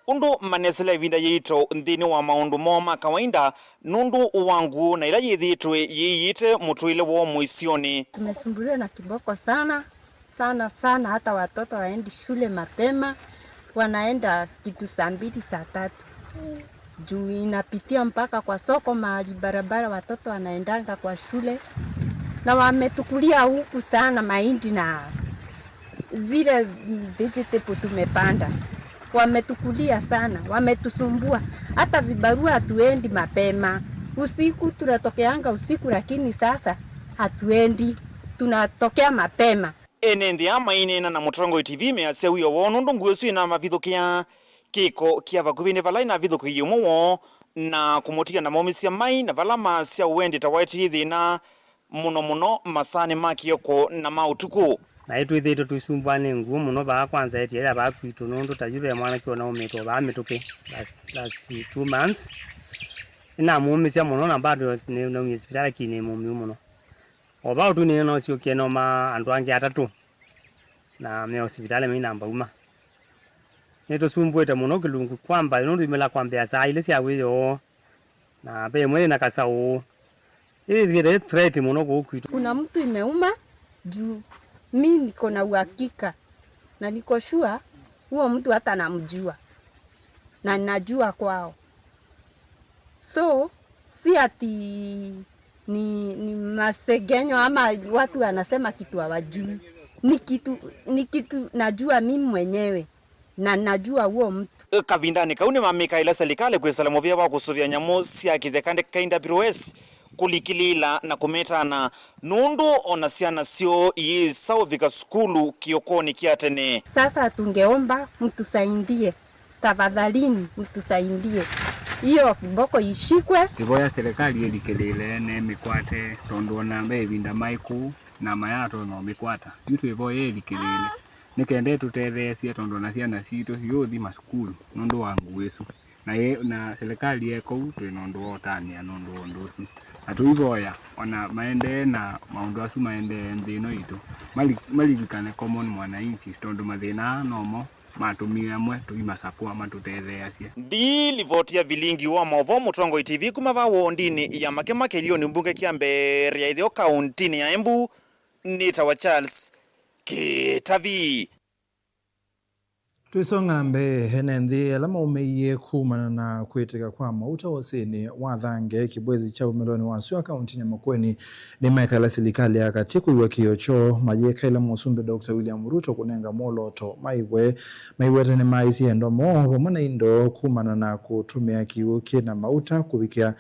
ũndũ manesĩla ĩvinda yĩito nthĩnĩ wa maũndũ moo ma kawainda nũndũ wa ngũũ na ĩla yĩthĩĩtwe yĩiĩte mũtũĩle woo mũisyonĩ. Tumesumbuliwa na kiboko sana, sana, sana, hata watoto waendi shule mapema, wanaenda kitu saa mbili, saa tatu. Juu inapitia mpaka kwa soko, mahali barabara watoto wanaendanga kwa shule. Na wametukulia huku sana mahindi na zile vegetable tumepanda. Wametukulia sana, wametusumbua. Hata vibarua hatuendi mapema. Usiku tunatokeanga usiku, lakini sasa hatuendi. Tunatokea mapema. Ene nthĩ aa maineena na Mũtongoi T V measya wĩa woo nũndũ ngũũ ĩsu ĩnamavithũkĩa kĩko kya vakuvĩ nĩ vala ĩnavithũkĩie ũmwe woo na kũmũtiga na maũmĩsya mai na vala maasya ũendi ta waetie thĩna mũno mũno masaanĩ ma kĩoko na ma ũtukũ. Naĩ twĩthĩĩtwe tũisumbwa nĩ ngũũ mũno vaa, kwanza ĩtia ya vaa kwitũ, nũndũ ta yu ve mwanake ũnaumĩtwe vaa mĩtũkĩ last, last two months. Nĩnamũũmĩsya mũno na bado nĩ-, naumie sivitalĩ lakini nĩ mũmĩu mũno. O vau tu nĩnĩnoosyũkie noma andũ angĩ atatũ, na me o sivitalĩ mainamba uma. Nĩtũsumbũĩte mũno kĩlungu kwamba, nũndũ imela kwambĩa saa ilĩ sya wĩoo, na ve ĩmwe yĩna kasaũ ĩthĩĩte ĩ threat mũno kũu kwitũ. Kuna mtu imeuma juu, mi niko na uhakika na niko sure huo mtu hata namjua na najua kwao. So, si ati ni, ni masengenyo ama watu wanasema kitu hawajui. Ni kitu, ni kitu najua mimi mwenyewe, na najua huo mtu. Kavindanĩ kau nĩmamĩkaĩla silikalĩ kwĩsĩla mũvĩa wa kũsũvĩa nyamũ sya kĩtheka, K W S, kũlikĩlĩĩla na kũmetana, nũndũ o na syana syoo iyĩsa ũvika sukulu kĩokonĩ kya tene. Sasa tungeomba mtusaidie. Tafadhalini, mtusaidie. Hiyo kiboko ishikwe. Tũivoya serikali ĩlikĩlĩĩle na ĩmĩkwate, tondũ o na ve ĩvinda maĩ kũu, na mayatonya ũmĩkwata. Yu twĩvoye ĩlikĩlĩĩle nĩ kenda ĩtũtetheesye, tondũ ona syana sitũ siũthi masukulu nũndũ wa ngũĩ ĩsu. Na yĩ, na silikalĩ yĩ kũu twĩ na ũndũ wa ũtanĩa nũndũ wa ũndũ ũsu. Na tũivoya ona maendee na maũndũ asu maendee nthĩ ĩno yitũ, mali-, malilikane common mwananchi, tondũ mathĩna aa nomo matũmie amwe tũimasakũa matũtetheeasye. Nthĩ livoti ya vilingi wa maũvoo Mũtongoi T V kuma vaa wondinĩ ya Makema kĩlĩonĩ mbunge kya Mbeere ya Ĩtheo kaũntĩnĩ ya Embu, nĩtawa Charles Kĩtavi. Twĩsonga na mbee, ene nthĩ ala maũmĩie kumana na kwĩtĩka kwa mauta ũsĩnĩ wa Thange, kĩvwezi kya umĩlonĩ wa sua kaũntĩnĩ ya Makueni, nĩmekala silikalĩ ya katĩ kũiw'a kĩĩo kyoo mayĩkaĩla Mũsumbĩ Doctor William Ruto kũnenga mwolooto maĩvwe. Maiweta nĩmaaisye endwa moo vamwe na indo kumana na kũtũmĩa kĩw'ũ kĩ na mauta kũvikĩa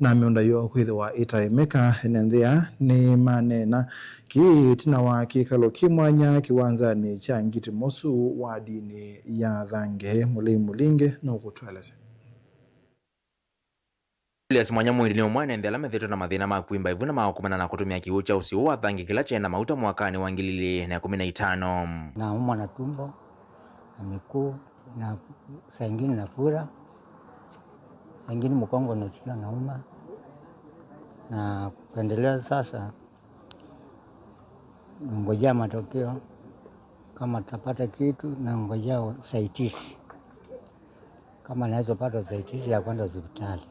na mĩũnda yoo kwĩthĩwa ĩtaĩmĩka. Ene nthĩ aa nĩmaneena kĩĩ ĩtina wa kĩkalo kĩ mwanya kĩwanzanĩ kya Ngiti Mosu wadinĩ ya Thange. Mũlei Mũlinge nũkũtũelesya. Julius Mwanya Mwindi nĩ ũmwe wa ene nthĩ ala methĩĩtwe na mathĩna ma kwimba ĩvu na ma kũkomana na kũtũmĩa kĩw'ũ kya ũsĩ ũũ wa Thange kĩla kyaĩ na mauta mwakanĩ wa ngili ilĩ na ĩkũmi na itano. Naumwa na tumbo na miguu, na saa ingine nafura, saa ingine mgongo nasikia nauma, na kuendelea sasa, nangojea matokeo. Kama tapata kitu, nangojea usaidizi. Kama naweza pata usaidizi ya kwenda hospitali.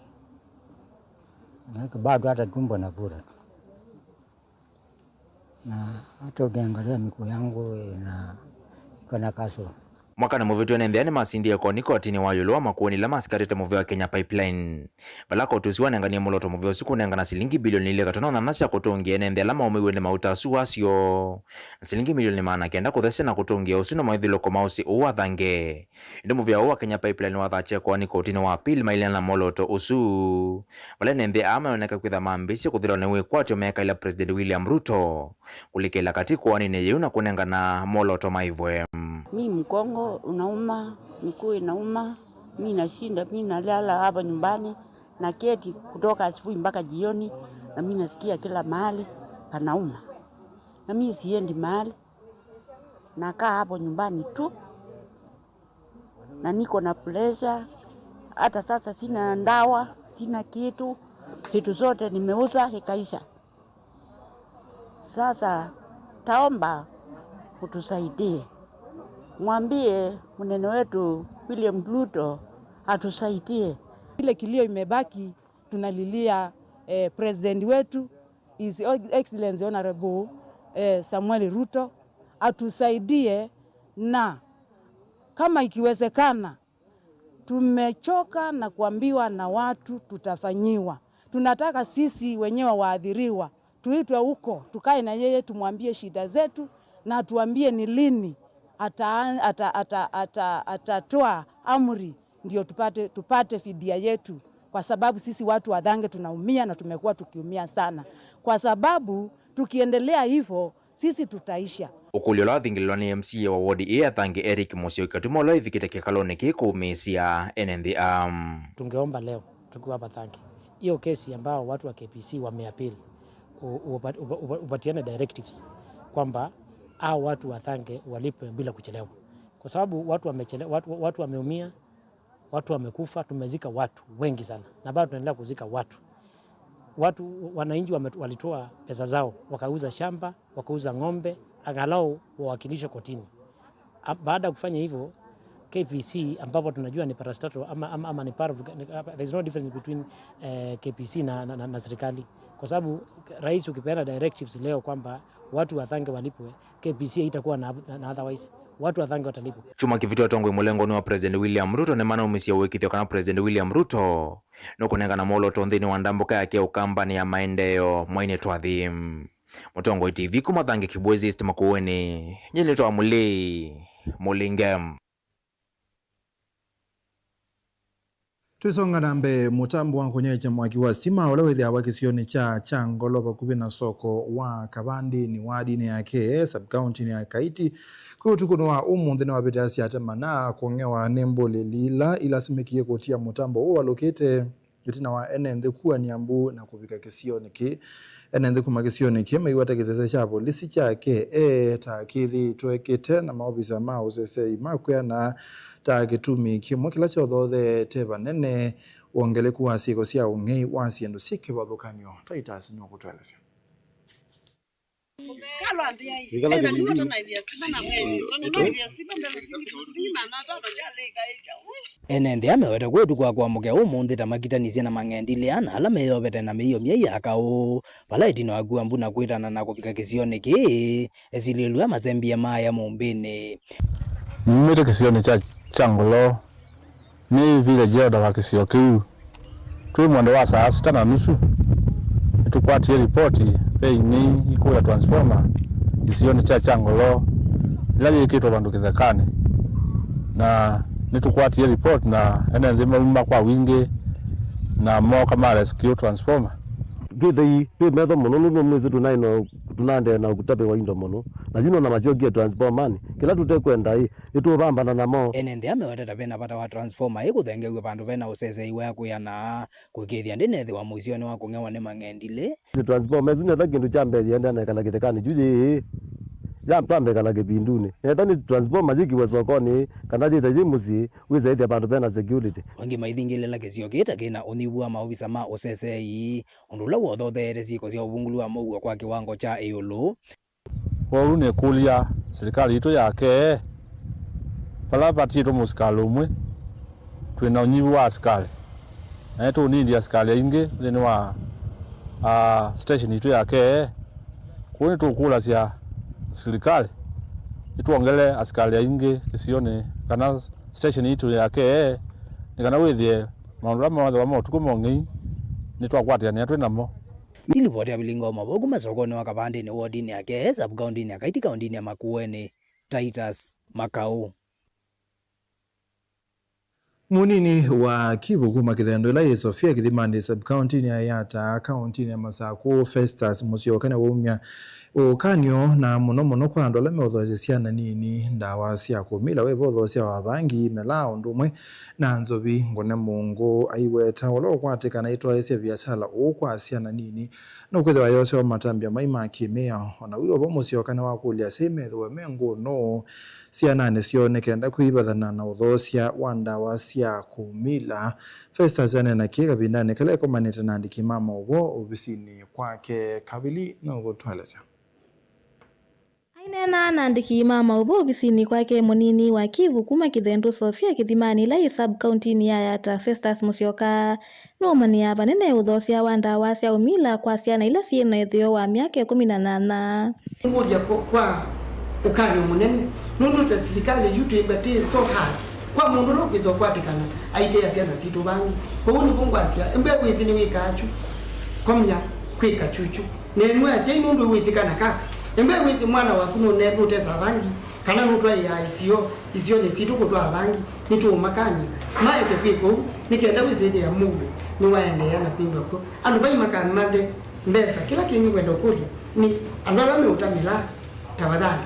Maana bado hata tumbo nafura tu. Na hata ukiangalia miguu yangu ina, iko na kasoro. Mwakanĩ mũvĩtu, ene nthĩ aa nĩmasindie koni kotinĩ wa ĩũlũ wa Makueni ĩla masikarĩte mũvĩa wa Kenya Pipeline, vala koti ũsu wanenganie mwolooto mũvĩa ũsu kũnengana silingi bilioni ilĩ katono nyanya sya kũtũngĩa ene nthĩ ala maũmĩw'e nĩ mauta asu wasyo, na silingi milioni maana kenda kũthesya na kũtũngĩa ũsu na maĩthũlũko ma ũsĩ ũũ wa Thange. Ĩndĩ mũvĩa ũũ wa Kenya Pipeline wathatya ĩkoani kotinĩ wa appeal mailĩana na mwolooto ũsu, vala ene nthĩ aa mayoneka kwĩtha mambĩĩsye kũthĩlwa nĩ wĩkwatyo meekaĩla President William Ruto kũlikĩla katĩ ĩkoaninĩ yĩu na kũnengana mwolooto maĩvwe. Mi mgongo unauma, miguu inauma, mi nashinda, mi nalala hapa nyumbani, naketi kutoka asubuhi mpaka jioni, na mi nasikia kila mahali panauma, na mi siendi mahali, nakaa hapo nyumbani tu. Na niko na pressure, hata sasa sina ndawa, sina kitu, vitu zote nimeuza ikaisha. Sasa taomba utusaidie, mwambie mnene wetu William Ruto atusaidie. Ile kilio imebaki, tunalilia eh, president wetu, His Excellency Honorable eh, Samuel Ruto atusaidie, na kama ikiwezekana, tumechoka na kuambiwa na watu tutafanyiwa. Tunataka sisi wenyewe waathiriwa tuitwe huko, tukae na yeye, tumwambie shida zetu na tuambie ni lini ata, ata, ata, ata, atatoa amri ndio tupate, tupate fidia yetu, kwa sababu sisi watu wa Thange tunaumia na tumekuwa tukiumia sana, kwa sababu tukiendelea hivyo sisi tutaisha. Ũkũlyo ũla wathingĩlĩlwa nĩ M C A wa wodi ĩĩ ya Thange, Eric Mũsyoki, katuma ũla wĩvikĩte kĩkalonĩ kĩĩ kũũmĩĩsya ene nthĩ aa. Tungeomba leo tukiwa hapa Thange, hiyo kesi ambao watu wa K P C wameappeal, u-, upa-, upa-, upa-, upatiane directives kwamba hao watu wa Thange walipwe bila kuchelewa, kwa sababu watu wamechele-, watu, watu wameumia, watu wamekufa, tumezika watu wengi sana na bado tunaendelea kuzika watu. Watu, wananchi wame-, walitoa pesa zao, wakauza shamba, wakauza ng'ombe, angalau wawakilishwe kotini. A-, baada ya kufanya hivyo, K P C, ambapo tunajua ni parastatal ama, ama, ama ni part of, ni, there is no difference between eh, K P C na, na, na, na serikali, kwa sababu rais ukipeana directives leo kwamba watu wa Thange walipwe, K P C haitakuwa na, na, na otherwise, watu wa Thange watalipwa. Kyumwa kĩvĩtũ, atongoi mũlengoni wa President William Ruto nĩmanaumisye ũĩkĩĩthyo kana President William Ruto nũkũnengana mwolooto nthĩnĩ wa ndambũka yake ya Ũkambanĩ ya maendeeo mwainĩ twathi. Mũtongoi T V kuma Thange Kibwezi East Makueni, nyie nĩtawa Mũlei Mũlinge. Twĩsonga na mbee, mũtambo wa kũnyaĩĩkya mwaki wa sitima ũla wĩthĩawa kĩsionĩ kya Kyangolo vakuvĩ na soko wa Kavandĩnĩ, wadinĩ ya K A, sub-county-nĩ ya Kaiti, kwĩ ũtukũnĩ wa ũmũnthĩ nĩwavĩtasya ate mana kũng'ewa nĩ mbũlĩli ila ilasimĩkie kũtia mũtambo ũũ ũvalũkĩte. Ĩtina wa ene nthĩ kuania mbu na kũvika kĩsionĩ kĩĩ, ene nthĩ kuma kĩsionĩ kĩĩ maiweta kĩsese kya volisi kya K A ta kĩthĩĩtwe kĩte na maovisa ma ũsesei ma kwĩana ta kĩtumi kĩmwe kĩla kyothoothete vanene wongeleku wa syĩko sya ũng'ei wa syĩndũ syĩ kĩvathũkany'o. Titus nũkũtũelesya. Ene nthĩ ameweta kwĩ ũtukũ wa kwamũkĩa ũmũnthĩ ta makitanisye na mang'endilĩ ana ala meyovete na mĩio myei ya kaũ, vala ĩtina wa kua mbu na kwĩtana na kũvika kĩsionĩ kĩĩ, esilĩlw'a masembie maaya mũmbĩnĩ. Nyumĩte kĩsionĩ kya, kya Ngolo. Nĩ village elder wa kĩsio kĩu. Twĩ mwendo wa saa sita na nusu, nĩtũkwatie ripoti ve ing'ei ikũya transformer kĩsionĩ kya Kyangolo, ĩla yĩkĩtwe vandũ kĩthekanĩ. Na nĩtũkwatie ripoti na ene nthĩ mauma kwa wingĩ na mooka ma rescue transformer. Twĩ thei, twĩ metho mũno nũndũ mwĩsĩ tũnaĩ no, tũnaendee na ũtavĩwa indo mũno. Na yu nona masyokie transformer-nĩ. Kĩla tũtekwenda ĩ, nĩtũũvambana namo. Ene nthĩ ameweta ta vena vata wa transformer ĩ kũthengew'a vandũ vena ũsesei wa kwĩana, kũĩkĩĩthya ndĩnethĩwa mũisyonĩ wa kũng'ewa nĩ mang'endilĩ. Transformer ĩsu nĩtha kĩndũ kya mbee yĩendea na ĩkala kĩthekanĩ kyu yĩĩ, ya twambe ĩkala kĩvindunĩ. Nĩtha nĩ transformer yĩkiwe sokonĩ, kana yĩthe yĩ mũsyĩ, wĩse ĩthya vandũ vena security. Angĩ maithingĩlĩla kĩsio kĩĩ ta kĩna ũnyivu wa maovisa ma ũsesei, ũndũ ũla wothotheete syĩko sya ũvungũlu wa mũuo kwa kĩwango kya ĩũlũ. Kwoou nĩkũlya silikalĩ yitũ ya K A, vala vatiĩtwe mũsikalĩ ũmwe, twĩ na ũnyivu wa asikalĩ, na nĩtũũnindi asikalĩ aingĩ nthĩnĩ wa, ah, station yitũ ya K A. Kwoou nĩtũkũlasya silikalĩ ĩtwongele asikalĩ aingĩ kĩsionĩ kana station yitũ ya K A, nĩ kana wĩthĩe maũndũ ala methĩwa ma ũtukũ ma ũng'ei nĩtwakwatĩanĩa twĩ namo. Nĩ livoti ya Vilingo Mavoko masokonĩ wa Kavandĩnĩ wodinĩ ya K A sub-kaũntĩnĩ ya Kaiti kaũntĩnĩ ya Makueni, Titus Makau. Mũnini wa Kivu kuma Kĩthendũ ĩla yĩ Sofia Kĩthimanĩ sub-kaũntĩnĩ ya Yatta kaũntĩnĩ ya Masakũ, Festus Musyoka nĩwaumya ũkany'o na mũno mũno kwa andũ ala meũthoosya syana nini ndawa sya kũmila, wĩva ũthoosya wa vangi, melaa ũndũ ũmwe na nzovi ngũne mũngũ. Aiweta ũla ũkwatĩkana aitwaĩĩsya viasala ũũ kwa syana nini nũkwĩthĩwa yosewa matambya mai ma kĩ-mĩao. O na wĩ o vo, Musyoka nĩwakũlya asyai methĩwe me ngũnũ syananĩ syoo nĩ kenda kwĩvathana na ũthoosya wa ndawa sya kũmila. Festus aneena kĩĩ kavindanĩ kala ekomanĩte na andĩki ma maũvoo ovisinĩ kwake. Kavili nũkũtũelesya. Aineena na andĩki ma maũvoo ovisinĩ kwake, mũnini wa Kivu kuma Kĩthendũ Sofia Kĩthimanĩ ĩla yĩ sub-kaũntĩnĩ ya Yatta, Festus Musyoka, nũũmanĩaa vanene ũthoosya wa ndawa sya ũmila kwa syana ila syĩ na ĩtheo wa myaka ĩkũmi na nyanya. Ngũlya kwa, kwa ũkany'o mũnene, nũndũ ta silikalĩ yu twĩmba tĩ so hard kwa mũndũ ũla ũkwĩsa ũkwatĩkana aiteea syana sitũ vangi. Kwoou nĩvo ngwasya, embwe wĩsĩ nĩwĩkaa kyu, komya kwĩka kyukyu. Nenyu asyai, nũndũ wĩsĩ kana kaku, embwe wĩsĩ mwana waku nũne-, nũtesaa vangi, kana nũtwaĩaa isio, isionĩ sitũ kũtwaa vangi, nĩtũũmakany'a maeke kwĩka ũu, nĩ kenda wĩsĩthĩa mũuo nĩwaendeea na kwĩw'a kw'o. Andũ vai makamanthe mbesa, kĩla kĩngĩ ngwenda ũkũlya nĩ andũ ala meũtamĩlaa, tafadhali,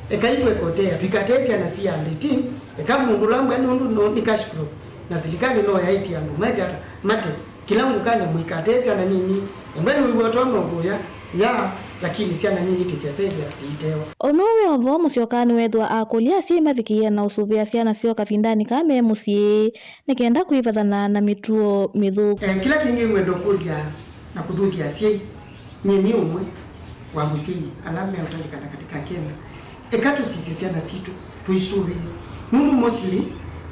ekai tweke ũtea, tũikatee syana syĩ under eighteen, eka mũndũ ũla mbwa nũndũ no, nĩ cash crop, na silikalĩ no yaĩtye andũ meke ata, mate. Kĩla mũkany'a mũikatee syana nini, embwe nĩwĩw'a ũtonya ũkũya, ya, lakini syana nini tikesethĩa siitewa. O nũu wĩ o vo, Musyoka nĩweethĩwa akũlya asyai mavikĩĩe na ũsũvĩa syana syoo kavindanĩ kaa me mũsyĩ, nĩ kenda kwĩvathana na mĩtuo mĩthũku. Eh, kĩla kĩngĩ ngwenda ũkũlya na kũthuthya asyai, nyie nĩ ũmwe wa mũsyai ala meũtalĩkana katika Kenya. Eka tũsisye syana sitũ, tũisũvĩe. Nũndũ mostly,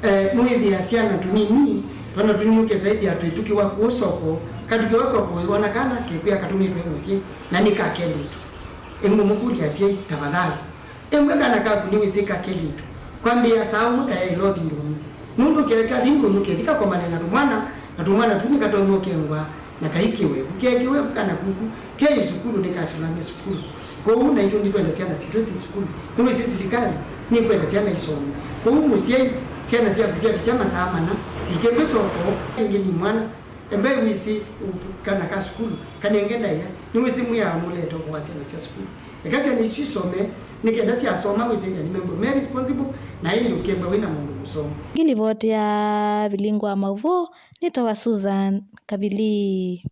eh, nũĩthĩa syana tũnini, twana tũnini ũkesa ĩthĩa twĩ tũkĩwa kũũ soko, katũkĩwa soko wĩwona kana kekwĩa katũmĩtwe mũsyĩ, na nĩ ka kelĩtu. Ĩngũmũkũlya asyai, tafadhali. Ĩngwe kana kaku nĩwĩsĩ ka kelĩtu, kwambĩĩa saa ũmwe kayaĩla ũthi ndũnyũ. Nũndũ keka kathi ndũnyũ kethi kakomane na tũmwana, na tũmwana tũu nĩkatonya ũkengwa na kai kĩwevu. Ke kĩwevu kana kuku, ke ĩ sukulu nĩkatilwa nĩ sukulu. Kwoou naitũ nĩtwenda syana sitũ ithi sukulu. Nĩwĩsĩ silikalĩ nĩkwenda syana isome. Kwoou mũsyai, syana syaku syavikya masaa mana, sikengwe soko, ĩngĩ nĩ mwana, Embei wĩsĩ kana ka sukulu kanenge ndaĩa, nĩwĩsĩ mwĩao nũletwa kũa syana sya sukulu. Eka syana isu isome, nĩ kenda syasoma wĩsĩ ĩthĩa nĩ member me responsible na ĩndĩ ũkemba wĩ na mũndũ mũsomu. Ngilivoti ya Vilingo wa Mauvoo nĩtawa Susan Kavili.